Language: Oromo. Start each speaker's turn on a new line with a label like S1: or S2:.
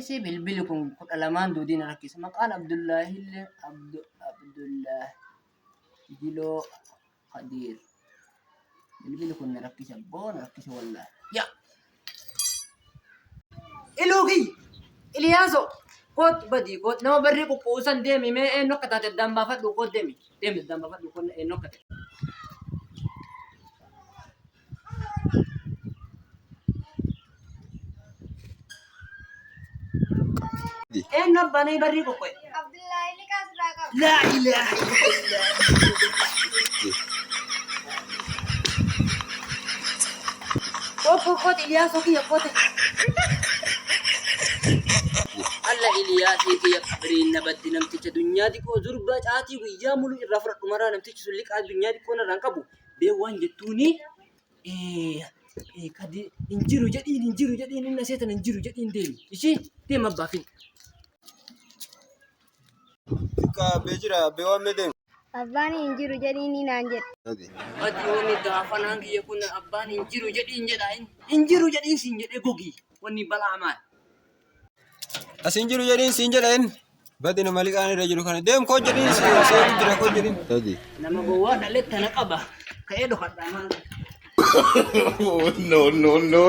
S1: Isii bilbili kun 12n duudii na rakkisa. Maqaan Abdullaahillee Abdu Abdullaah Jiloo Kadiir. Bilbili kun na rakkisa boo na rakkisa wallaahi. Yaa. Iluu kiyya. Iliyaaso. Koot badii koot nama barrii quqquu san deemi mee eenyu akka taate addaan baafadhu koot deemi. Deemi addaan baafadhu koot eenyu akka ta'e. Eenyu abbaan barrii qoqqoe?
S2: Abdullaahi liqaa sirraa qaba.
S1: Laa ilaaha Qoqqo qote Iliyaasoo kiyya qote. Alla Iliyaasii kiyya qabriin na baddi namticha dunyaa diqoo zurbaa caatii guyyaa mulu irraa fudhadhu maraa namtichi sun liqaa dunyaa diqoo narraa hin qabu. Bee waan jettuuni kadi hin jiru jedhiin hin jiru jedhiin inni asee tana hin jiru jedhiin deemi. Ishii deem abbaa fi.
S3: Xiqqaa abbee jira abbee waan mee deemu.
S2: Abbaan hin jiru jedhiin naan jedhe.
S1: Ati wanni gaafanaan kiyya kun abbaan hin jiru jedhiin jedha hin jiru jedhiin siin jedhee gogi wanni balaa maal.
S3: As hin jiru jedhiin siin jedha inni. Badi nama liqaan irra jiru kana deem koo jedhiin seeru jira koo jedhiin. Sadi.
S1: Nama gowwaa dhalee tana qaba. Ka'ee dhokadhaa maal.
S4: No, no, no.